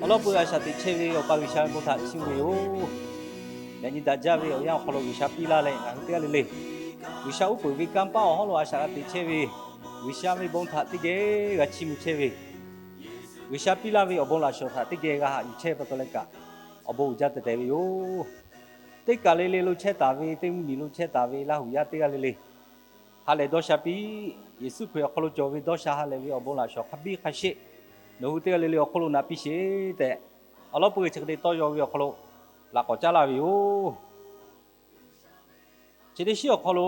Awˬ lawn peuˬ a shaꞈ teꞈ chehˇ ve Awˬ pa G'uiˬsha ve bon htaꞈ chiˇ mvuh ve yoˬ. Yaꞈ nyi daꞈ jaˇ ve awˬ yanˇ awˬ hk'aw lo G'uiˬsha piˇ laˇ leh ngaˬ hui teˇ g'aˇ le le G'uiˬsha uˉ peunˍ ve kanˇ paˆ awˬ hawˉ lo a shaꞈ g'a teꞈ chehˇ ve, G'uiˬsha ve bon htaꞈ teˇ geh g'a chiˇ mvuh chehˇ ve, G'uiˬsha piˇ laˇ ve awˬ bon laꞈ shawˍ htaꞈ teˇ geh g'a haꞈ yuˬ chehˇ ve pa taw leh kaꞈ, awˬ bon uiˍ jaˇ tehˬ tehˬ ve yoˬ. Teˇ kaˬ le le lo chehˇ taˍ ve, teˇ mvuhˇmiˬ lo chehˇ taˍ ve Laˇhuˍ yaˇ teˇ g'aˇ le le, ha lehˬ dawˇ sha piˇ. Yeˍsuˆ Hkriꞈ awˬ hk'aw lo cawˬ ve dawˇ sha ha lehˬ ve awˬ bon laꞈ shawˍ hk'a biˇ hk'a sheˆ nawˬ hui teˇ g'aˇ le le awˬ hk'oˆ lo naꞈ piˇ sheˍ tehꞈ, awˬ lawn peuˬ chi hk'e te tawˇ yaw ve awˬ hk'aw lo laꞈ k'awꞈ caˉ laˇ ve yoˬ. Chi teˇ shinˉ awˬ hk'aw lo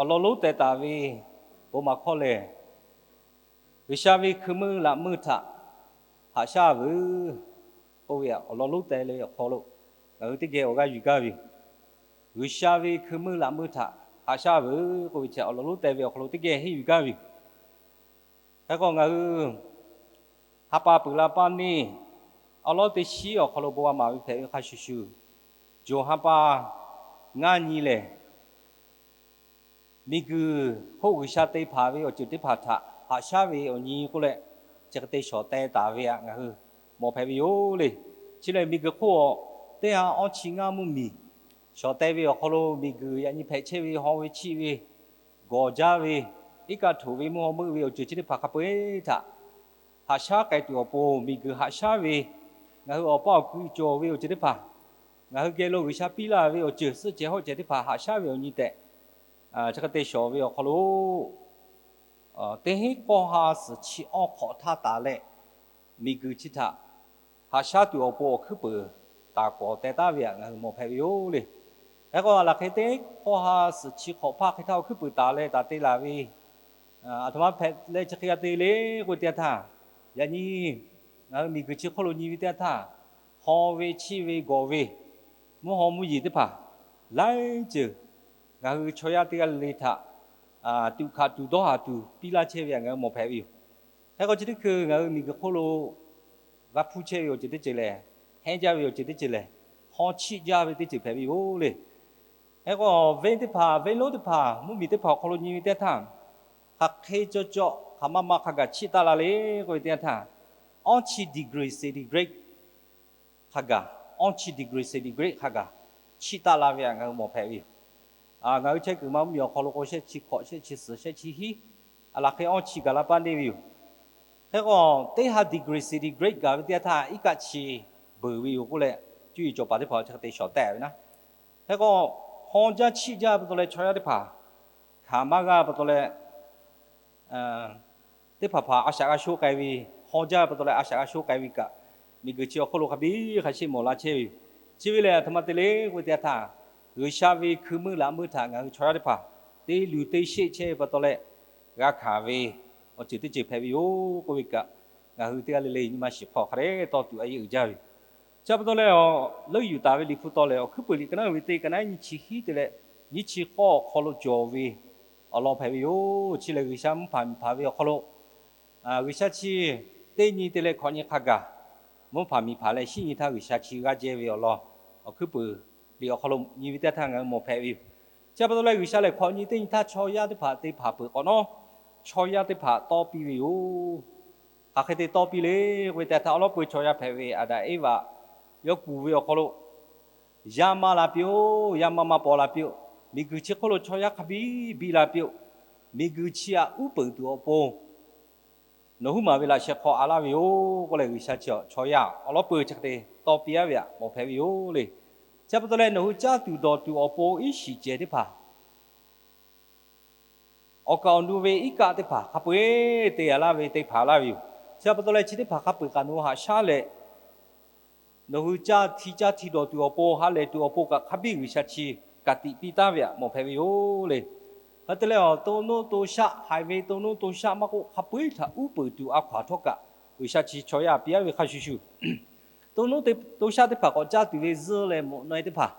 awˬ lawn lonˉ teh taˍ ve bon maˍ hkawˇ lehˬ, G'uiˬsha ve hkui meuˇ laꞈ meuˇ htaꞈ haꞈ shaˉ veuˬ k'oˆ ve awˬ lawn lonˉ teh le awˬ hk'aw lo ngaˬ hui teˇ geh awˬ g'aˇ yuˬ gaˇ ve yoˬ. G'uiˬsha ve hkui meuˇ laꞈ meuˇ htaꞈ haꞈ shaˉ veuˬ k'oˆ ve chi awˬ lawn lonˉ teh ve awˬ hk'aw lo teˇ geh henˇ yuˬ gaˇ ve yoˬ. Hk'e k'o ngaˬ hui ha pa peuˬ la paˇ neˇ awˬ lawn teˇ shinˉ awˬ hk'aw lo bon g'a maˍ ve hpehꞈ ve hk'a shuˍ shuˍ, Jawˬ ha pa ngaˇ nyi lehˬ, miˬguiˬ hk'oˆ G'uiˬsha te hpanˍ ve awˬ ceuˬ teˇ hpaˍ htaꞈ haꞈ shaˉ ve awˬ nyi k'oˆ leh, chi hk'e te shawˍ teh taˍ ve htaꞈ ngaˬ hui mawˬ hpehꞈ ve yoˬ le. Chi lehˬ, miˬguiˬ hk'oˆ teˇ ha awˇ chi ngaˇ mvuhˇmiˬ shawˍ teh ve awˬ hk'aw lo miˬguiˬ yaꞈ nyi hpehꞈ chehˇ ve haw ve chiˆ ve, gawˬ jaˇ ve, iˉ kaˆ htoꞈ ve, mvuhˇ haw meuˆ ve awˬ ceuˬ chi teˇ hpaˍ hk'a peu-eˬ htaꞈ haꞈ shaˉ k'ai tuˬ awˬ pon, miˬguiˬ haꞈ shaˉ ve, ngaˬ hui awˬ paˇ awˬ kui cawˬ ve awˬ ceuˬ teˇ hpaˍ, ngaˬ hui geh lo G'uiˬsha piˇ laˇ ve awˬ ceuˬ suhˆ cehˬ hawˆ cehˬ teˇ hpaˍ haꞈ shaˉ ve awˬ nyi tehꞈ, chi hk'e te shawˍ ve awˬ hk'aw lo teˇ hinˉ k'awˇ ha suhˍ chi awˇ hk'awꞈ htaˇ taˍ leh, miˬguiˬ chi htaꞈ haꞈ shaˉ tuˬ awˬ pon awˬ hkuiˉ peuˍ taˍ kawꞈ teh taˉ ve htaꞈ ngaˬ hui mawˬ hpehꞈ ve yoˬ le. Hk'e k'o, laˬ hk'e teˇ k'awˇ ha suhˍ chi hk'awꞈ hpaˇ hk'e htaˇ awˬ hkuiˉ peuˍ taˍ leh taˍ te laˬ ve, aˬ htoꞈ ma hpehꞈ leh chi hk'e g'a te le k'oˆ ve teˇ yanˇ htaˇ, yaꞈ nyi ngaˬ hui miˬguiˬ chi hk'oˆ lo nyi ve teˇ yanˇ htaˇ, haw ve chiˆ ve gawˬ ve, mvuhˇ haw mvuhˇ yeˬ teˇ hpaˍ laiˉ ceuˬ ngaˬ hui chaw yaˇ teˇ g'aˇ le le htaꞈ tuꞈ hkanˍ tuˬ dawˇ haˍ tuˬ piˇ laˇ chehˇ ve htaꞈ ngaˬ hui mawˬ hpehꞈ ve yoˬ. Hk'e k'o, chi teˇ hkui ngaˬ hui miˬguiˬ hk'oˆ lo g'a hpuˇ chehˇ ve awˬ ceuˬ teˇ ceuˬ lehˬ, hehnˇ jaˇ ve awˬ ceuˬ teˇ ceuˬ lehˬ, haw chiˆ jaˇ ve teˇ ceuˬ hpehꞈ ve yoˬ le. Hk'e k'o, venˇ teˇ hpaˍ, venˇ lonˉ teˇ hpaˍ, mvuhˇmiˬ teˇ hpaˍ awˬ hk'aw lo nyi ve teˇ yanˇ htaˇ, hk'aˬ hk'e caw caw hk'aˬ ma ma hk'a gaˬ chiˆ taˆ la le k'oˆ ve teˇ yanˇ htaˇ, awˇ chi degree centigrade hk'a gaˬ, awˇ chi degree centigrade hk'a gaˬ chiˆ taˆ la ve htaꞈ ngaˬ hui mawˬ hpehꞈ ve yoˬ. Ngaˬ hui chehˇ kuiˬ ma mvuhˇmiˬ awˬ hk'aw lo k'o, shehˆ chi hkawꞈ, shehˆ chi suhˍ, shehˆ chi hiˉ, aˬ laˬ hk'e awˇ chi gaˬ la paˇ neˇ ve yoˬ. Hk'e k'o, teˇ ha degree centigrade gaˬ ve teˇ yanˇ htaˇ iˉ kaˆ chi beuˬ ve yoˬ k'oˆ leh, cuˇ yiˍ cawˬ paˍ teˇ hpaˍ chi hk'e te shawˍ tehꞈ ve naˉ. Hk'e k'o, haw jaˇ chiˆ jaˇ pa taw leh chaw yaˇ teˇ hpaˍ hkanˍ maˇ g'a pa taw leh, teˇ hpaˍ hpaˍ a shaꞈ g'a sho k'ai ve, haw jaˇ pa taw leh a shaꞈ g'a sho k'ai ve kaꞈ, miˬguiˬ chi awˬ hk'oˆ lo hk'a biˇ hk'a sheˆ mawˬ la chehˇ ve yoˬ. Chi ve lehˬ, aˬ htoꞈ ma te le k'oˆ ve teˇ yanˇ htaˇ, G'uiˬsha ve hkui meuˇ laꞈ meuˇ htaꞈ ngaˬ hui chaw yaˇ teˇ hpaˍ te luˬ te sheˆ chehˇ ve pa taw leh, g'a hkanˍ ve awˬ ceuˬ teˇ ceuˬ hpehꞈ ve yoˬ k'oˆ ve kaꞈ, ngaˬ hui teˇ g'aˇ le le nyi ma shiˍ hk'aw hk'a dehꞈ tawˇ tuˬ a yeˇ uiˍ jaˇ ve yoˬ. Chi pa taw leh, leuˆ yuˬ taˍ ve Liꞈ hpu taw lehˬ, awˬ hkuiˉ peuˍ liꞈ ka naˉ ve teˇ ka naˉ nyiˇ chi hiˉ te leh nyiˇ chi k'awˇ awˬ hk'aw lo cawˬ ve awˬ lawn hpehꞈ ve yoˬ. Chi lehˬ, G'uiˬsha mvuhˇ hpaˍ miˬ hpaˍ ve awˬ hk'aw lo G'uiˬsha chi teˇ nyi te leh hkawꞈ nyi hk'a gaˬ mvuhˇ hpaˍ miˬ hpaˍ leh shinˉ nyi htaˇ G'uiˬsha chi g'aˇ jehˇ ve awˬ lawn awˬ hkuiˉ peuˍ liꞈ awˬ hk'aw lo nyi ve teˇ yanˇ htaˇ ngaˬ hui mawˬ hpehꞈ ve yoˬ. Chi pa taw leh, G'uiˬsha lehˬ hkawꞈ nyi teˇ nyi htaˇ chaw yaˇ teˇ hpaˍ te hpanˍ peuˬ k'awꞈ nawˉ, chaw yaˇ teˇ hpaˍ tawˇ piˇ ve yoˬ. Hk'aˬ hk'e te tawˇ piˇ le k'oˆ ve teˇ yanˇ htaˇ, awˬ lawn peuˬ chaw yaˇ hpehꞈ ve Aˍdanˍ Eˇvaꞈ yawˇ kuˬ ve awˬ hk'aw lo, yaˇ maˇ la piˇ-oˬ, yaˇ maˇ maˇ paw la piˇ-oˬ, miˬguiˬ chi hk'oˆ lo chaw yaˇ hk'a biˇ biˇ la piˇ-oˬ, miˬguiˬ chi htaꞈ uˉ peunˍ tuˬ awˬ pon nawˬ huiˉ maˬ ve laꞈ sheh hk'aw a laˇ ve yoˬ k'oˆ leh, G'uiˬsha chi chaw yaˇ awˬ lawn peuˬ chi hk'e te tawˇ piˇ-a ve htaꞈ mawˬ hpehꞈ ve yoˬ le. Chi pa taw leh, nawˬ hui caˇ tuˬ dawˬ tuˬ awˬ pon iˉ shiˍ cehˬ teˇ hpaˍ, awˬ kaˍ awˬ nu ve iˉ kaˆ teˇ hpaˍ hk'a peu-eˬ te a laˇ ve te hpanˍ laˇ ve yoˬ. Chi pa taw leh, chi teˇ hpaˍ hk'a peu-eˬ kaꞈ nawˬ hui haꞈ shaˉ leh, nawˬ hui caˇ hti caˇ hti dawˬ tuˬ awˬ pon, ha lehˬ tuˬ awˬ pon kaꞈ hk'a biˇ G'uiˬsha chi ka tiꞈ piˇ taˉ ve htaꞈ mawˬ hpehꞈ ve yoˬ le. Hk'e te leh, to nuˇ to shaˆ haiˬ ve to nuˇ to shaˆ maˇ k'oˆ, hk'a peu-eˬ htaꞈ uˉ peunˍ tuˬ a hkaw-anˬ htawˇ kaꞈ G'uiˬsha chi chaw yaˇ piˇ-a ve hk'a shuˍ shuˍ, to nuˇ to shaˆ teˇ hpaˍ k'awꞈ caˇ tuˬ ve zuhˇ leh mawꞈ na-e teˇ hpaˍ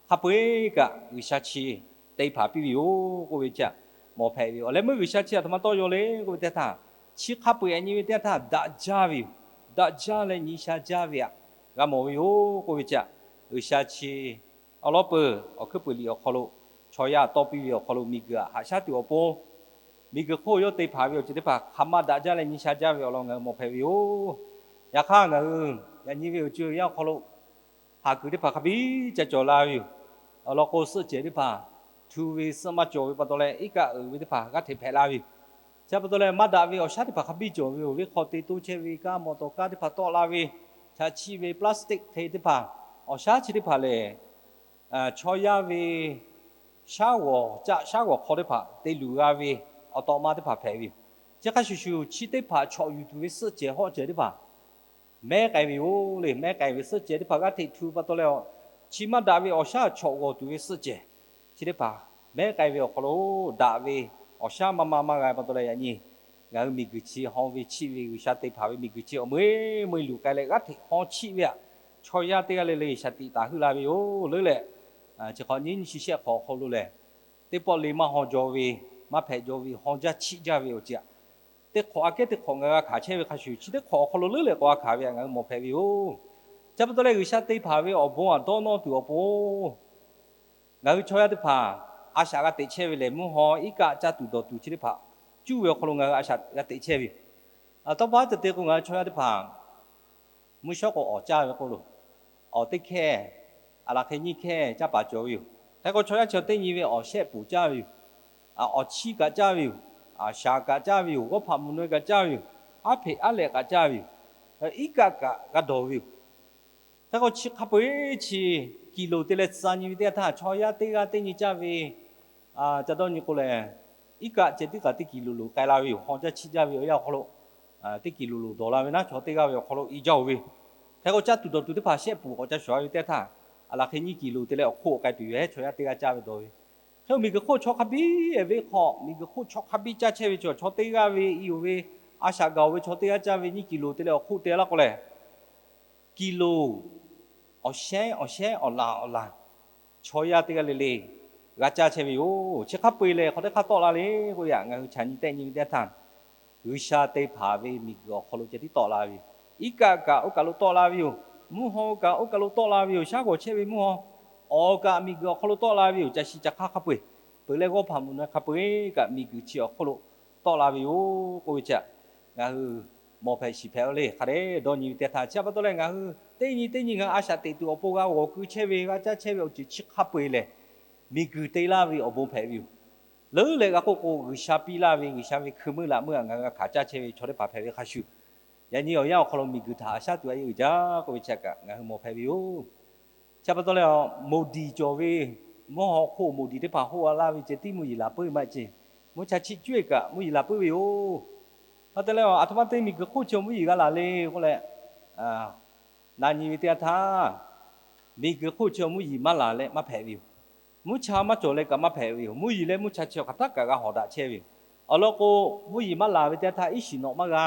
hk'a peu-eˬ kaꞈ G'uiˬsha chi te hpanˍ piˇ ve yoˬ k'oˆ ve chi htaꞈ mawˬ hpehꞈ ve yoˬ. Awˬ leh meuˇ G'uiˬsha chi aˬ htoꞈ ma tawˇ yaw le k'oˆ ve teˇ yanˇ htaˇ, chi hk'a peu-eˬ nyi ve teˇ yanˇ htaˇ daꞈ jaˇ ve yoˬ. Daꞈ jaˇ leh nyi sha jaˇ ve htaꞈ g'a mawˬ ve yoˬ k'oˆ ve chi htaꞈ G'uiˬsha chi awˬ lawn peuˬ awˬ hkuiˉ peuˍ liꞈ awˬ hk'aw lo chaw yaˇ tawˇ piˇ ve awˬ hk'aw lo miˬguiˬ htaꞈ haꞈ shaˉ tuˬ awˬ pon, miˬguiˬ hk'oˆ yawˇ te hpanˍ ve awˬ ceuˬ teˇ hpaˍ hk'aˬ ma daꞈ jaˇ leh nyi sha jaˇ ve awˬ lawn ngaˬ hui mawˬ hpehꞈ ve yoˬ. Yaꞈ hk'aˇ ngaˬ hui yaꞈ nyi ve awˬ co-e awˬ yanˇ awˬ hk'aw lo haˍ kuiˬ teˇ hpaˍ hk'a biˇ ca cawˬ la ve yoˬ. Awˬ lawn k'o, suhˆ cehˬ teˇ hpaˍ htu ve suhˆ maˇ cawˬ ve pa taw leh, iˉ kaˆ uiˍ ve teˇ hpaˍ g'aˇ hteꞈ hpehꞈ la ve yoˬ. Chi pa taw leh, maˇ daꞈ ve awˬ shaˉ teˇ hpaˍ hk'a biˇ cawˬ ve yoˬ. Venˇ hk'aw te toˇ chehˇ ve kaˇ mawˬ tawˍ kaˇ teˇ hpaˍ tawˆ la ve, chaꞈ chiˆ ve plastic hk'e teˇ hpaˍ, awˬ shaˉ chi teˇ hpaˍ lehˬ, chaw yaˇ ve shaˉ g'awˬ caˆ shaˉ g'awˬ hk'aw teˇ hpaˍ te luˬ g'a ve awˬ tawꞈ ma teˇ hpaˍ hpehꞈ ve yoˬ. Chi hk'a shuˍ shuˍ, chi teˇ hpaˍ chawꞈ yuˬ tuˬ ve suhˆ cehˬ hawˆ cehˬ teˇ hpaˍ mehˉ k'ai ve yoˬ le. Mehˉ k'ai ve suhˆ cehˬ teˇ hpaˍ g'aˇ hteꞈ htu pa taw leh, chi maˇ daꞈ ve awˬ shaˉ chawꞈ g'awˬ tuˬ ve suhˆ cehˬ chi teˇ hpaˍ mehˉ k'ai ve awˬ hk'aw lo, daꞈ ve awˬ shaˉ maˇ maˇ maˇ g'a pa taw leh, yaꞈ nyi ngaˬ hui miˬguiˬ chi haw ve chiˆ ve G'uiˬsha te hpanˍ ve miˬguiˬ chi awˬ meꞈ meꞈ luˬ k'ai leh g'aˇ hteꞈ haw chiˆ ve aꞈ, chaw yaˇ teˇ g'aˇ le le shaˍ tiꞈ taˍ heuˆ la ve yoˬ. Leuˉ leh, chi hk'awꞈ nyiˇ nyiˇ chi shehˆ hk'awꞈ awˬ hk'aw lo lehˬ, teˇ pawˆ le maˇ haw jaw ve, maˇ hpehꞈ jaw ve, haw jaˇ chiˆ jaˇ ve awˬ ceuˬ aꞈ, teˇ hk'awꞈ aꞈ kehˉ teˇ hk'awꞈ ngaˬ g'a hkanˍ chehˇ ve hk'a shuˍ, chi teˇ hk'awꞈ awˬ hk'aw lo leuˉ leh k'awꞈ g'a hkanˍ ve aꞈ ngaˬ hui mawˬ hpehꞈ ve yoˬ. Chi pa taw leh, G'uiˬsha te hpanˍ ve awˬ bon aꞈ dawˇ nawˇ tuˬ awˬ pon ngaˬ hui chaw yaˇ teˇ hpaˍ a shaꞈ g'a teꞈ chehˇ ve lehˬ, mvuhˇ haw iˉ kaˆ caˇ tuˬ dawˬ tuˬ chi teˇ hpaˍ cuˇ ve awˬ hk'aw lo ngaˬ hui a shaꞈ g'a teꞈ chehˇ ve yoˬ. Tawˇ pa taw te k'o, ngaˬ hui chaw yaˇ teˇ hpaˍ mvuhˇ shawˉ k'o awˍ caˇ ve k'o loˬ, awˍ teˇ hkehˇ, aˬ laˬ hk'e nyiˇ hkehˇ caˇ paˍ cawˬ ve yoˬ. Hk'e k'o, chaw yaˇ chi teˇ nyi ve awˬ shehˆ poˍ caˇ ve yoˬ. Awˍ chiˇ kaꞈ caˇ ve yoˬ. Aˬ shaˍ kaꞈ caˇ ve yoˬ. G'awˇ hpaꞈ mvuhˇ naw kaꞈ caˇ ve yoˬ. Aˉ hpeꞈ aˉ lehꞈ kaꞈ caˇ ve yoˬ. Iˉ kaˆ kaꞈ g'a dawˬ ve yoˬ. Hk'e k'o, chi hk'a peu-eˬ chi kiˬ loˍ te leh tcuh nyi ve teˇ yanˇ htaˇ, chaw yaˇ teˇ g'aˇ teˇ nyi caˇ ve ca dawˇ nyi k'o lehˬ, iˉ kaˆ ceh tiˉ kaꞈ teˇ kiˬ loˍ loˍ k'ai la ve yoˬ. Haw jaˇ chiˆ jaˇ ve awˬ yanˇ awˬ hk'aw lo teˇ kiˬ loˍ loˍ dawˬ la ve naˉ, chaw teˇ g'aˇ ve awˬ hk'aw lo i jaˇ-oˬ ve. Hk'e k'o, caˇ tuˬ dawˬ tuˬ teˇ hpaˍ shehˆ poˍ k'awꞈ ca shawˍ ve teˇ yanˇ htaˇ, aˬ laˬ hk'e nyiˇ kiˬ loˍ te leh awˬ hk'oˆ k'ai tuˬ yoˬ, ehˉ, chaw yaˇ teˇ g'aˇ caˇ ve dawˬ ve. Hk'e k'o, miˬguiˬ hk'oˆ chaw hk'a biˇ ve hk'aw, miˬguiˬ hk'oˆ chaw hk'a biˇ caˇ chehˇ ve chi, chaw teˇ g'aˇ ve i-oˬ ve, a shaꞈ gaˬ-oˬ ve chaw teˇ g'aˇ caˇ ve nyiˇ kiˬ loˍ te leh awˬ hk'oˆ te laˇ k'o lehˬ, kiˬ loˍ awˬ shehˉ awˬ shehˉ awˬ laˬ awˬ laˬ chaw yaˇ teˇ g'aˇ le le g'a caˇ chehˇ ve yoˬ. Chi hk'a peu-eˬ lehˬ, hk'aw teˇ hk'aˇ tawˆ la le k'oˆ ve aꞈ, ngaˬ hui chaꞈ nyi tehˆ nyi ve teˇ yanˇ htaˇ, G'uiˬsha te hpanˍ ve miˬguiˬ awˬ hk'aw lo ceh tiˉ tawˆ la ve yoˬ. Iˉ kaˆ kaꞈ oˇ kaˬ lo tawˆ la ve yoˬ. Mvuhˇ haw kaꞈ oˇ kaˬ lo tawˆ la ve yoˬ. Shaˉ g'awˬ chehˇ ve mvuhˇ haw, awˬ kaꞈ miˬguiˬ awˬ hk'aw lo tawˆ la ve yoˬ. Caˬ shiˍ caˬ hk'aˇ hk'a peu-eˬ, peuˬ leh g'awˇ hpaꞈ mvuhˇ naw hk'a peu-eˬ kaꞈ miˬguiˬ chi awˬ hk'oˆ lo tawˆ la ve yoˬ k'oˆ ve chi aꞈ, ngaˬ hui mawˬ hpehꞈ shiˍ hpehꞈ-o le. Hk'a dehꞈ dawˇ nyi ve teˇ yanˇ htaˇ, chi pa taw leh ngaˬ hui teˇ nyi teˇ nyi ngaˬ hui a shaꞈ teꞈ tuˬ awˬ pon g'a g'awˬ keu chehˇ ve, g'a caˇ chehˇ ve awˬ ceuˬ chi hk'a peu-eˬ lehˬ, miˬguiˬ te laˇ ve awˬ bon hpehꞈ ve yoˬ. Leuˉ leh g'a k'oˆ k'o, G'uiˬsha piˇ laˇ ve G'uiˬsha ve hkui meuˇ laꞈ meuˇ aꞈ ngaˬ hui g'a hkanˍ caˇ chehˇ ve chaw teˇ hpaˍ hpehꞈ ve hk'a shuˍ, yaꞈ nyi awˬ yanˇ awˬ hk'aw lo miˬguiˬ htaꞈ haꞈ shaˉ tuˬ a yeˇ uiˍ jaˇ k'oˆ ve chi aꞈ kaꞈ ngaˬ hui mawˬ hpehꞈ ve yoˬ. Chi pa taw leh, moˍ diˍ cawˬ ve mvuhˇ haw hk'oˆ moˍ diˍ teˇ hpaˍ hoˆ a laˇ ve ceh tiˉ mvuhˇ yeˬ laˬ puiˉ ve maˇ heˆ ceˇ. Mvuhˇ cha chiˆ cuˇ-e kaꞈ mvuhˇ yeˬ laˬ puiˉ ve yoˬ. Hk'e te leh, aˬ htoꞈ ma te miˬguiˬ hk'oˆ chi mvuhˇ yeˬ g'a laˬ le k'oˆ leh, na nyi ve teˇ yanˇ htaˇ, miˬguiˬ hk'oˆ chi mvuhˇ yeˬ maˇ laˬ leh maˇ hpehꞈ ve yoˬ. Mvuhˇ cha maˇ cawˬ leh kaꞈ maˇ hpehꞈ ve yoˬ. Mvuhˇ yeˬ leh mvuhˇ cha chi hk'aˬ htaˇ kaꞈ g'a hawˍ daꞈ chehˇ ve yoˬ. Awˬ lawn k'o, mvuhˇ yeˬ maˇ laˬ ve teˇ yanˇ htaˇ iˉ shiˍ nawꞈ maˇ g'a,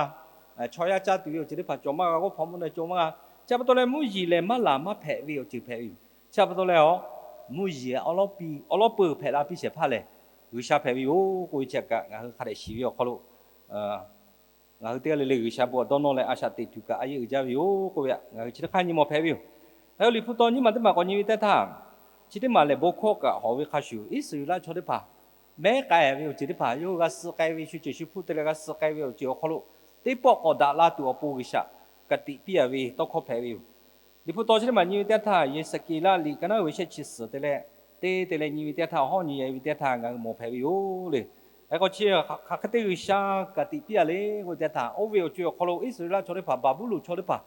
chaw yaˇ caˇ tuˬ ve awˬ ceuˬ teˇ hpaˍ cawˬ maˇ g'a, g'awˇ hpaꞈ mvuhˇ naw cawˬ maˇ g'a. Chi pa taw leh, mvuhˇ yeˬ lehˬ maˇ laˬ maˇ hpehꞈ ve awˬ ceuˬ hpehꞈ ve yoˬ. Chi pa taw leh, mvuhˇ yeˬ awˉ lawˉ pui awˉ lawˉ peuˬ hpehꞈ la piˇ shehˍ hpaˇ lehˬ, G'uiˬsha hpehꞈ ve yoˬ k'oˆ ve chi aꞈ kaꞈ ngaˬ hui hk'a dehꞈ shiˍ ve awˬ hk'aw lo ngaˬ hui teˇ g'aˇ le le G'uiˬsha bon htaꞈ dawˇ nawˇ leh a shaꞈ teꞈ tuˬ kaꞈ a yeˇ uiˍ jaˇ ve yoˬ k'oˆ ve aꞈ, ngaˬ hui chi teˇ hk'aˇ nyi mawˬ hpehꞈ ve yoˬ. Hk'e k'o, Liꞈ hpu taw nyiˇ maˬ teˇ maˬ k'awꞈ nyi ve teˇ htaˇ, chi teˇ maˬ lehˬ bon hkawˇ kaꞈ hawˍ ve hk'a shuˍ, Iˉsaˍreˍlaˆ chaw teˇ hpaˍ mehˉ k'ai ve awˬ ceuˬ teˇ hpaˍ, yawˇ hui g'a suh k'ai ve shu ceuˬ shu hpuˇ te leh g'a suh k'ai ve awˬ ceuˬ awˬ hk'aw lo, teˇ pawˆ k'awꞈ daꞈ la tuˬ awˬ pon G'uiˬsha ka tiꞈ piˇ a ve tawˇ hkawˇ hpehꞈ ve yoˬ. Liꞈ hpu taw chi teˇ maˬ nyi ve teˇ htaˇ, Yeˍsaˍkeˍlaˆ liꞈ ka naˉ ve shehˆ chi suhˍ te leh, teˇ te leh nyi ve teˇ htaˇ, awˬ hawˉ nyi ve teˇ htaˇ ngaˬ hui mawˬ hpehꞈ ve yoˬ le. Hk'e k'o, chi hk'aˬ hk'e te G'uiˬsha ka tiꞈ piˇ a le k'oˆ ve teˇ htaˇ, oˇ ve awˬ co awˬ hk'aw lo Iˉsaˍreˍlaˆ chaw teˇ hpaˍ Baˍbuˍlonˍ chaw teˇ hpaˍ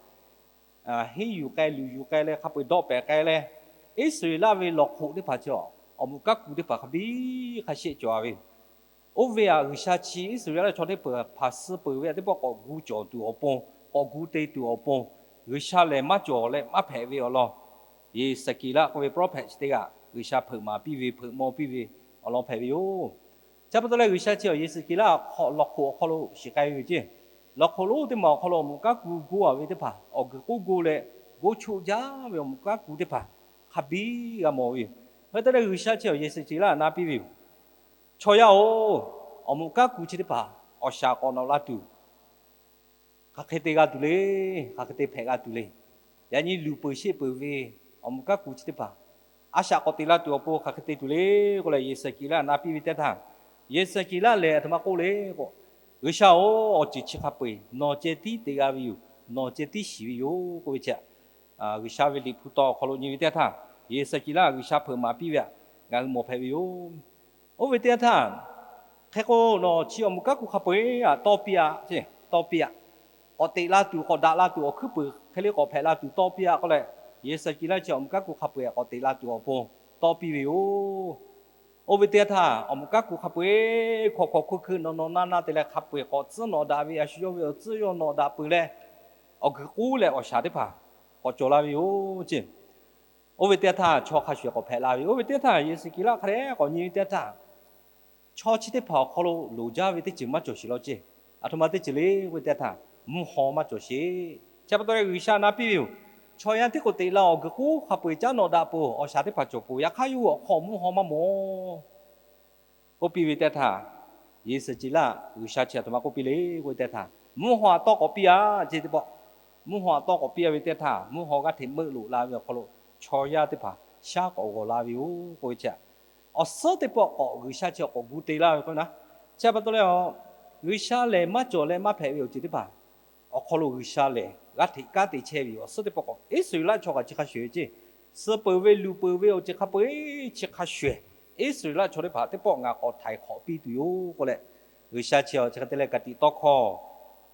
henˇ yuˬ k'ai luˬ yuˬ k'ai leh hk'a peu-eˬ dawˆ pehˍ k'ai leh, Iˉsaˍreˍlaˆ ve lawˬ hk'oꞈ teˇ hpaˍ chi awˬ moˍ kanˉ ku teˇ hpaˍ hk'a biˇ hk'a shehˆ cawˬ a ve yoˬ. Oˇ ve aꞈ, G'uiˬsha chi Iˉsaˍreˍlaˆ chaw teˇ hpaˍ hpanˍ suh peuˬ ve teˇ pawˆ k'awꞈ gu cawˬ tuˬ awˬ pon, k'awꞈ gu te tuˬ awˬ pon, G'uiˬsha lehˬ maˇ cawˬ leh maˇ hpehꞈ ve awˬ lawn, Yeˍsaˍkeˍlaˆ k'oˆ ve prophet chi teˇ g'aˇ G'uiˬsha hpeuꞈ maˍ piˇ ve, hpeuꞈ maw piˇ ve awˬ lawn hpehꞈ ve yoˬ. Chi pa taw leh, G'uiˬsha chi awˬ Yeˍsaˍkeˍlaˆ hk'awꞈ lawˬ hk'oꞈ awˬ hk'aw lo shiˍ k'ai ve yoˬ ceˇ. Lawˬ hk'oꞈ lonˉ teˇ maˬ awˬ hk'aw lo awˬ moˍ kanˉ ku go a ve teˇ hpaˍ, awˬ guiˬ k'oˆ go leh, goˇ choˆ jaˇ ve awˬ moˍ kanˉ ku teˇ hpaˍ hk'a biˇ g'a mawˬ ve yoˬ. Hk'e te leh, G'uiˬsha chi awˬ Yeˍsaˍkeˍlaˆ na piˇ ve yoˬ. Chaw yaˇ-oˬ, awˬ moˍ kanˉ ku chi teˇ hpaˍ awˬ shaˍ k'awꞈ nawꞈ la tuˬ hk'aˬ hk'e te g'a tuˬ le. Hk'aˬ hk'e te hpehꞈ g'a tuˬ le. Yaꞈ nyi luˬ peuˬ sheˆ peuˬ ve awˬ moˍ kanˉ ku chi teˇ hpaˍ a shaꞈ k'awꞈ te la tuˬ awˬ pon hk'aˬ hk'e te tuˬ le k'oˆ leh, Yeˍsaˍkeˍlaˆ na piˇ ve teˇ htaˇ, Yeˍsaˍkeˍlaˆ lehˬ aˬ htoꞈ ma k'oˆ le k'o, G'uiˬsha-oˬ, awˬ ceuˬ chi hk'a peu-eˬ nawˬ ceh tiˉ te g'a ve yoˬ. nawˬ ceh tiˉ shiˍ ve yoˬ k'oˆ ve chi, G'uiˬsha ve Liꞈ hpu taw awˬ hk'aw lo nyi ve teˇ yanˇ htaˇ, Yeˍsaˍkeˍlaˆ G'uiˬsha hpeuꞈ maˍ piˇ ve htaꞈ ngaˬ hui mawˬ hpehꞈ ve yoˬ. Oˇ ve teˇ yanˇ htaˇ, hk'e k'o, nawˬ chi awˬ moˍ kanˉ ku hk'a peu-eˬ htaꞈ tawˇ piˇ-a, tawˇ piˇ-a. K'awꞈ teꞈ la tuˬ, k'awꞈ daꞈ la tuˬ, awˬ hkuiˉ puiˍ hk'e le k'awꞈ hpehꞈ la tuˬ tawˇ piˇ-a k'oˆ leh, Yeˍsaˍkeˍlaˆ chi awˬ moˍ kanˉ ku hk'a peu-eˬ htaꞈ k'awꞈ teꞈ la tuˬ awˬ pon tawˇ piˇ ve yoˬ. Oˇ ve teˇ yanˇ htaˇ, awˬ moˍ kanˉ ku hk'a peu-eˬ hkawꞈ hkawꞈ hkuˇ hkuˇ nawˬ nawˬ na na te leh hk'a peu-eˬ k'awꞈ tcuhˉ nawꞈ daꞈ ve, a shu yawˇ ve awˬ tcuhˉ yawˇ nawꞈ daꞈ peuˬ leh, awˬ guiˬ k'uˉ leh awˬ shaˍ teˇ hpaˍ k'awꞈ cawˬ la ve yoˬ ceˇ. Oˇ ve teˇ yanˇ htaˇ, chaw hk'a shuˍ k'awꞈ hpehꞈ la ve. Oˇ ve teˇ yanˇ htaˇ, Yeˍsaˍkeˍlaˆ hk'a dehꞈ k'awꞈ nyi ve teˇ yanˇ htaˇ, chaw chi teˇ hpaˍ awˬ hk'aw lo loˍ jaˇ ve teˇ ceuˬ maˇ cawˬ sheˍ law ceˇ. Aˬ htoꞈ ma teˇ ceuˬ le k'oˆ ve teˇ yanˇ htaˇ, mvuhˇ haw maˇ cawˬ sheˍ. Chi pa taw leh G'uiˬsha na piˇ ve yoˬ. Chaw yaˇ tiˉ k'o teꞈ la awˬ guiˬ k'uˉ hk'a peu-eˬ caˉ nawꞈ daꞈ peuˬ, awˬ shaˍ teˇ hpaˍ cawˬ peuˬ, yaꞈ hk'aˇ yawˇ hui awˬ hk'aw mvuhˇ haw maˇ mawˬ k'oˆ piˇ ve teˇ yanˇ htaˇ, Yeˍsaˍkeˍlaˆ G'uiˬsha chi aˬ htoꞈ ma k'oˆ piˇ le k'oˆ ve teˇ yanˇ htaˇ, mvuhˇ haw htaꞈ tawˇ k'awꞈ piˇ-a ceˇ teˇ pawˆ. Mvuhˇ haw htaꞈ tawˇ k'awꞈ piˇ-a ve teˇ yanˇ htaˇ, mvuhˇ haw g'aˇ hteꞈ meuˆ loꞈ la ve awˬ hk'aw lo chaw yaˇ teˇ hpaˍ shaˉ k'awꞈ g'awˬ la ve yoˬ k'oˆ ve chi, awˬ suhˉ teˇ pawˆ k'awꞈ G'uiˬsha chi awˬ k'awꞈ gu te laˇ ve k'o na. Chi pa taw leh, G'uiˬsha lehˬ maˇ cawˬ leh maˇ hpehꞈ ve awˬ ceuˬ teˇ hpaˍ awˬ hk'aw lo G'uiˬsha lehˬ g'aˇ hteꞈ kanˉ te chehˇ ve yoˬ. Awˬ suhˉ teˇ pawˆ k'awꞈ Iˉsaˍreˍlaˆ chaw kaꞈ chi hk'a shuˍ ve ceˇ, suh peuˬ ve luˬ peuˬ ve awˬ ceuˬ hk'a peu-eˬ chi hk'a shuˍ, Iˉsaˍreˍlaˆ chaw teˇ hpaˍ teˇ pawˆ ngaˬ k'awꞈ htaiˍ hk'awꞈ piˇ tuˬ yoˬ k'oˆ leh, G'uiˬsha chi awˬ chi hk'e te leh ka tiꞈ tawˇ hkawˇ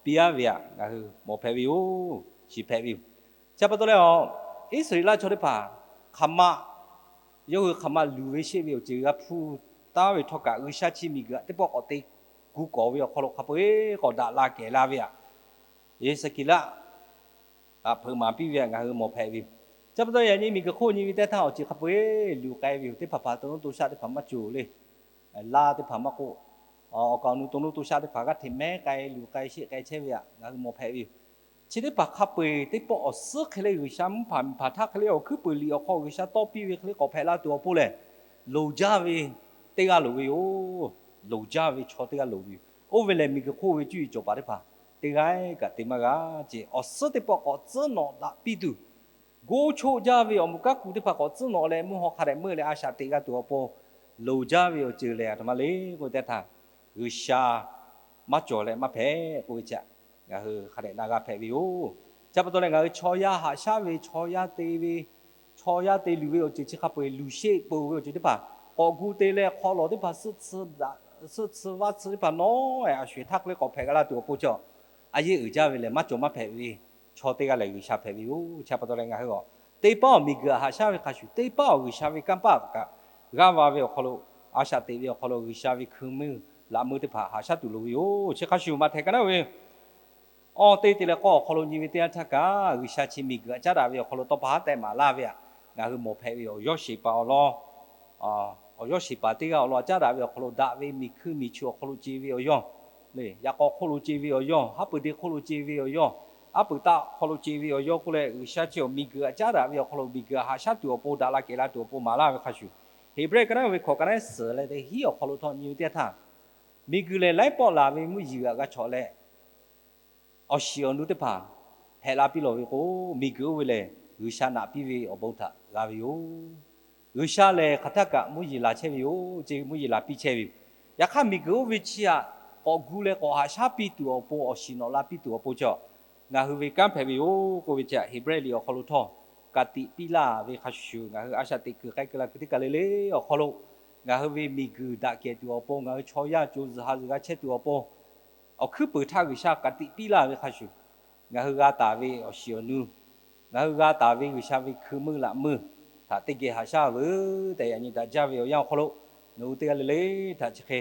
piˇ-a ve htaꞈ ngaˬ hui mawˬ hpehꞈ ve yoˬ, shiˍ hpehꞈ ve yoˬ. Chi pa taw leh, Iˉsaˍreˍlaˆ chaw teˇ hpaˍ hk'aˬ ma yawˇ hui hk'aˬ ma luˬ ve sheˆ ve awˬ ceuˬ g'a hpuˇ taˍ ve htawˇ kaꞈ, G'uiˬsha chi miˬguiˬ htaꞈ teˇ pawˆ k'awꞈ te gu kawˍ ve awˬ hk'aw lo hk'a peu-eˬ k'awꞈ daꞈ la kehˬ la ve htaꞈ Yeˍsaˍkeˍlaˆ htaꞈ hpeuꞈ maˍ piˇ ve htaꞈ ngaˬ hui mawˬ hpehꞈ ve yoˬ. Chi pa taw yaꞈ nyi miˬguiˬ hk'oˆ nyi ve teˇ yanˇ htaˇ awˬ ceuˬ hk'a peu-eˬ luˬ k'ai ve yoˬ. Teˇ hpaˍ hpaˍ to nuˇ to shaˆ teˇ hpaˍ maˇ cawˬ le. Laˇ teˇ hpaˍ maˇ k'oˆ, awˬ kaˍ awˬ nu to nuˇ to shaˆ teˇ hpaˍ g'aˇ hteꞈ mehˉ k'ai luˬ k'ai sheˆ k'ai chehˇ ve htaꞈ ngaˬ hui mawˬ hpehꞈ ve yoˬ. Chi teˇ hpaˍ hk'a peu-eˬ teˇ pawˆ awˬ suhˉ hk'e le G'uiˬsha mvuhˇ hpaˍ miˬ hpaˍ htaˇ hk'e le awˬ hkuiˉ puiˍ liꞈ awˬ hk'aw G'uiˬsha tawˇ piˇ ve hk'e le k'awꞈ hpehꞈ la tuˬ awˬ pon lehˬ, loˍ jaˇ ve teˇ g'aˇ loˍ ve yoˬ. Loˍ jaˇ ve chaw teˇ g'aˇ loˍ ve yoˬ. Oˇ ve lehˬ miˬguiˬ hk'oˆ ve cuˇ yiˍ cawˬ paˍ teˇ hpaˍ teˇ g'aˇ kaꞈ te maˇ g'a ceˇ. Awˬ suhˉ teˇ pawˆ k'awꞈ tcuhˉ nawꞈ daꞈ piˇ tuˬ, goˇ choˆ jaˇ ve awˬ moˍ kanˉ ku teˇ hpaˍ k'awꞈ tcuhˉ nawꞈ leh mvuhˇ haw hk'a dehꞈ meuˆ leh a shaꞈ teꞈ g'a tuˬ awˬ pon loˍ jaˇ ve awˬ ceuˬ lehˬ, aˬ htoꞈ ma le k'oˆ ve teˇ htaˇ, G'uiˬsha maˇ cawˬ leh maˇ hpehꞈ k'oˆ ve chi ngaˬ hui hk'a dehꞈ na g'a hpehꞈ ve yoˬ. Chi pa taw leh ngaˬ hui chaw yaˇ haꞈ shaˉ ve, chaw yaˇ te ve, chaw yaˇ te luˬ ve awˬ ceuˬ chi hk'a peu-eˬ luˬ sheˆ peuˬ ve awˬ ceuˬ teˇ hpaˍ k'awꞈ gu te leh hk'aw lawˬ teˇ hpaˍ suhˆ tcuh daꞈ, suhˆ tcuh vaˇ tcuh teˇ hpaˍ nawˉ-ehˍ a sho-eˬ htaˇ hk'e le k'awꞈ hpehꞈ g'a la tuˬ awˬ pon chi, a yeˇ uiˍ jaˇ ve lehˬ maˇ cawˬ maˇ hpehꞈ ve chaw teˇ g'aˇ lehˬ G'uiˬsha hpehꞈ ve yoˬ. Chi pa taw leh ngaˬ hui a teˇ paˉ awˬ miˬguiˬ haꞈ shaˉ ve hk'a shuˍ, teˇ paˉ awˬ G'uiˬsha ve kanˇ paˆ kaꞈ g'aˇ va ve awˬ hk'aw lo, a shaꞈ teꞈ ve awˬ hk'aw lo G'uiˬsha ve hkui meuˇ laꞈ meuˇ teˇ hpaˍ haꞈ shaˉ tuˬ loˍ ve yoˬ. Chi hk'a shuˍ maꞈ htehˍ ka naˉ ve awˬ te te leh k'o awˬ hk'aw lo nyi ve teˇ yanˇ htaˇ kaꞈ, G'uiˬsha chi miˬguiˬ htaꞈ caˉ daꞈ ve awˬ hk'aw lo tawˇ pa haˉ tehꞈ maˍ laˇ ve htaꞈ ngaˬ hui mawˬ hpehꞈ ve yoˬ. Awˬ yawˇ sheˍ paˍ awˬ lawn, awˬ yawˇ sheˍ paˍ teˇ g'aˇ awˬ lawn caˉ daꞈ ve awˬ hk'aw lo daꞈ ve miˬ hkui miˬ chu awˬ hk'aw lo ce ve awˬ yawˇ, yaꞈ k'aw hk'oˆ lo ce ve awˬ yawˇ, haˉ pui deˇ hk'oˆ lo ce ve awˬ yawˇ, haˉ pui taˆ hk'aw lo ce ve awˬ yawˇ k'oˆ leh, G'uiˬsha chi awˬ miˬguiˬ htaꞈ caˉ daꞈ ve awˬ hk'aw lo miˬguiˬ htaꞈ haꞈ shaˉ tuˬ awˬ pon, daꞈ la kehˬ la tuˬ awˬ pon maˍ laˇ ve hk'a shuˍ, Heˍbrehˇ ka naˉ ve hkawꞈ ka naˉ suhˍ leh teˇ hinˉ awˬ hk'aw lo htawˇ nyi ve teˇ yanˇ htaˇ, miˬguiˬ lehˬ laiˉ pawˆ laˬ ve mvuhˇ yeˬ g'aꞈ g'a chawꞈ leh, awˬ shiˍ awˬ nu teˇ hpaˍ hpehꞈ la piˇ lawˬ ve k'o, miˬguiˬ oˇ ve lehˬ G'uiˬsha naꞈ piˇ ve awˬ bon htaꞈ g'a ve yoˬ. G'uiˬsha lehˬ hk'aˬ htaˇ kaꞈ mvuhˇ yeˬ laˬ chehˇ ve yoˬ ceˇ, mvuhˇ yeˬ laˬ piˇ chehˇ ve yoˬ. Yaꞈ hk'aˇ miˬguiˬ oˇ ve chi htaꞈ k'awꞈ gu leh k'awꞈ haꞈ shaˉ piˇ tuˬ awˬ pon, awˬ shiˍ nawꞈ la piˇ tuˬ awˬ pon chi, ngaˬ hui ve kanˉ hpehꞈ ve yoˬ k'oˆ ve chi, Heˍbrehˇ liꞈ awˬ hk'aw lo htawˇ ka tiꞈ piˇ laˇ ve hk'a shuˍ shuˍ, ngaˬ hui a shaꞈ teꞈ kuiˬ k'ai kuiˬ la kuiˬ teˇ kaˬ le le awˬ hk'aw lo, ngaˬ hui ve miˬguiˬ daꞈ kehˬ tuˬ awˬ pon, ngaˬ hui chaw yaˇ co zuhˬ ha zuhˬ g'a chehˇ tuˬ awˬ pon, awˬ hkuiˉ puiˍ htaˇ G'uiˬsha ka tiꞈ piˇ laˇ ve hk'a shuˍ, ngaˬ hui g'a taˍ ve awˬ shiˍ awˬ nu, ngaˬ hui g'a taˍ ve G'uiˬsha ve hkui meuˇ laꞈ meuˇ htaꞈ teˇ geh haꞈ shaˉ veuˬ tehꞈ, yaꞈ nyi daꞈ jaˇ ve awˬ yanˇ awˬ hk'aw lo, nawˬ hui teˇ g'aˇ le le htaꞈ chi hk'e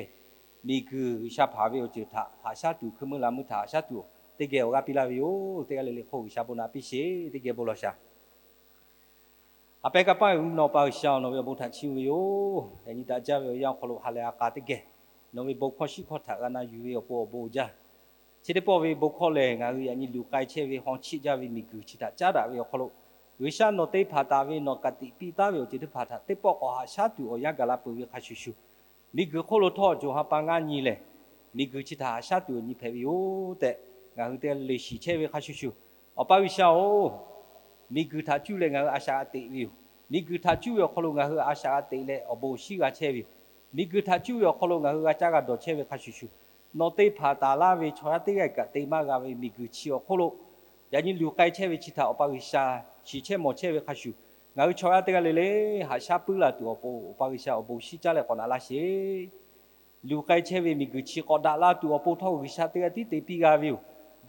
miˬguiˬ G'uiˬsha hpanˍ ve awˬ ceuˬ htaꞈ haꞈ shaˉ tuˬ, hkui meuˇ laꞈ meuˇ htaꞈ haꞈ shaˉ tuˬ teˇ geh awˬ g'aˇ piˇ laˇ ve yoˬ. Teˇ g'aˇ le le hk'oˆ G'uiˬsha bon naꞈ piˇ sheˍ. Teˇ geh bon lawˬ shaˍ. A pehˉ kaˇ paˆ uiˍ mvuhˇ naw pa G'uiˬsha-oˬ, nawˬ ve awˬ bon htaꞈ chiˇ mvuh ve yoˬ. Yaꞈ nyi daꞈ jaˇ ve awˬ yanˇ awˬ hk'aw lo ha lehˬ ha k'a teˇ geh nawˬ ve bon hkawˇ shiˉ hkawˇ htaꞈ g'a na yuˬ ve awˬ pon awˬ bon uiˍ jaˇ. Chi teˇ pawˆ ve bon hkawˇ lehˬ, ngaˬ hui yaꞈ nyi luˬ k'ai chehˇ ve haw chiˆ jaˇ ve miˬguiˬ chi htaꞈ caˉ daꞈ ve awˬ hk'aw lo, G'uiˬsha nawˬ te hpanˍ taˍ ve nawˬ ka tiꞈ piˇ taˉ ve awˬ ceuˬ teˇ hpaˍ htaꞈ teˇ pawˆ k'awꞈ haꞈ shaˉ tuˬ awˬ yanˇ gaˬ la peuˬ ve hk'a shuˍ shuˍ, miˬguiˬ hk'oˆ lo htawˇ co ha pa ngaˇ nyi lehˬ, miˬguiˬ chi htaꞈ haꞈ shaˉ tuˬ awˬ nyi hpehꞈ ve yoˬ tehꞈ ngaˬ hui teˇ g'aˇ le le shiˍ chehˇ ve hk'a shuˍ shuˍ, Awˬ pa G'uiˬsha-oˬ, miˬguiˬ htaꞈ cuˇ leh ngaˬ hui a shaꞈ g'a teꞈ ve yoˬ. Miˬguiˬ htaꞈ cuˇ ve awˬ hk'aw lo ngaˬ hui a shaꞈ g'a teꞈ leh awˬ bon shiˉ g'a chehˇ ve yoˬ. Miˬguiˬ htaꞈ cuˇ ve awˬ hk'aw lo ngaˬ hui g'a caˇ g'a dawˬ chehˇ ve hk'a shuˍ shuˍ, nawˬ te hpanˍ taˍ laˇ ve chaw yaˇ teˇ g'aˇ kaꞈ te maˇ g'a ve miˬguiˬ chi awˬ hk'oˆ lo Yaꞈ nyi luˬ k'ai chehˇ ve chi htaꞈ Awˬ pa G'uiˬsha shiˍ chehˇ mawˬ chehˇ ve hk'a shuˍ, ngaˬ hui chaw yaˇ teˇ g'aˇ le le haꞈ shaˉ puiˉ la tuˬ awˬ pon Awˬ pa G'uiˬsha awˬ bon shinˉ caˉ leh k'awꞈ naꞈ laˇ sheˍ. Luˬ k'ai chehˇ ve miˬguiˬ chi k'awꞈ daꞈ la tuˬ awˬ pon htawˇ, G'uiˬsha teˇ g'aˇ tiˉ te piˇ g'a ve yoˬ.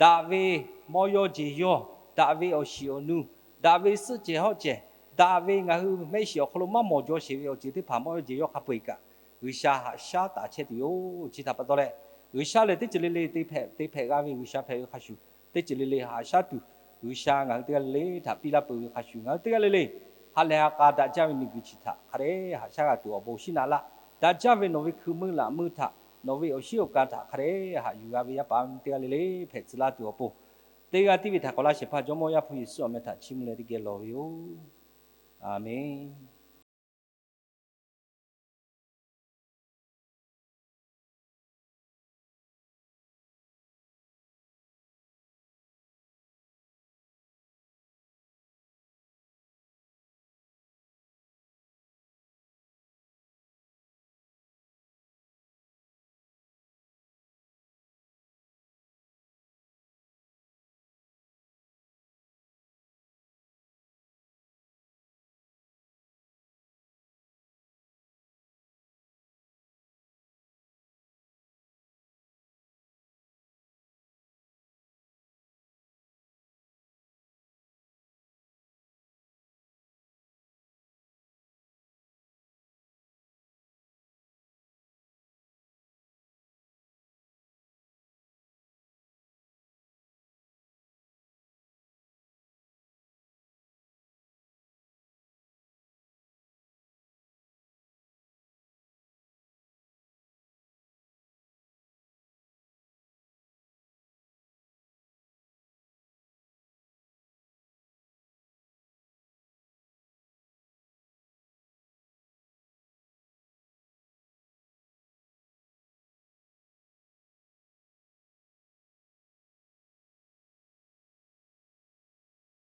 Daꞈ ve mawˇ yawˇ jeˬ yawˇ, daꞈ ve awˬ shiˍ awˬ nu, daꞈ ve suhˆ cehˬ hawˆ cehˬ, daꞈ ve ngaˬ hui mehˆ shiˍ awˬ hk'aw lo maˇ mawˬ jaw sheˍ ve awˬ ceuˬ teˇ hpaˍ mawˇ yawˇ jeˬ yawˇ hk'a peu-eˬ kaꞈ, G'uiˬsha haꞈ shaˉ taˍ chehˇ tuˬ yoˬ. Chi htaꞈ pa taw leh, G'uiˬsha lehˬ teˇ ceuˬ le le te hpehꞈ te hpehꞈ g'a ve G'uiˬsha hpehꞈ ve hk'a shuˍ, teˇ ceuˬ le le haꞈ shaˉ tuˬ, G'uiˬsha ngaˬ hui teˇ g'aˇ le le htaꞈ piˇ laˇ peuˬ ve hk'a shuˍ, ngaˬ hui teˇ g'aˇ le le ha lehˬ ha k'a daꞈ jaˇ ve miˬguiˬ chi htaꞈ hk'a dehꞈ haꞈ shaˉ g'a tuˬ awˬ bon shinˉ naꞈ laˇ. Daꞈ jaˇ ve nawˬ ve hkui meuˇ laꞈ meuˇ htaꞈ, nawˬ ve awˬ shiˉ awˬ ka htaꞈ hk'a dehꞈ haꞈ yuˬ g'a ve yaˇ paˍ yaˇ miˇ teˇ g'aˇ le le hpehꞈ tcuh laˇ tuˬ awˬ pon, teˇ g'aˇ tiˉ ve htaꞈ k'awꞈ laˇ shehˍ hpaˇ Jawˇmawˇ Yaˇ hpu Yeˍsuˆ awˬ meh htaꞈ chiˇ mvuh leh teˇ geh lawˬ ve yoˬ. Aˍmenˍ.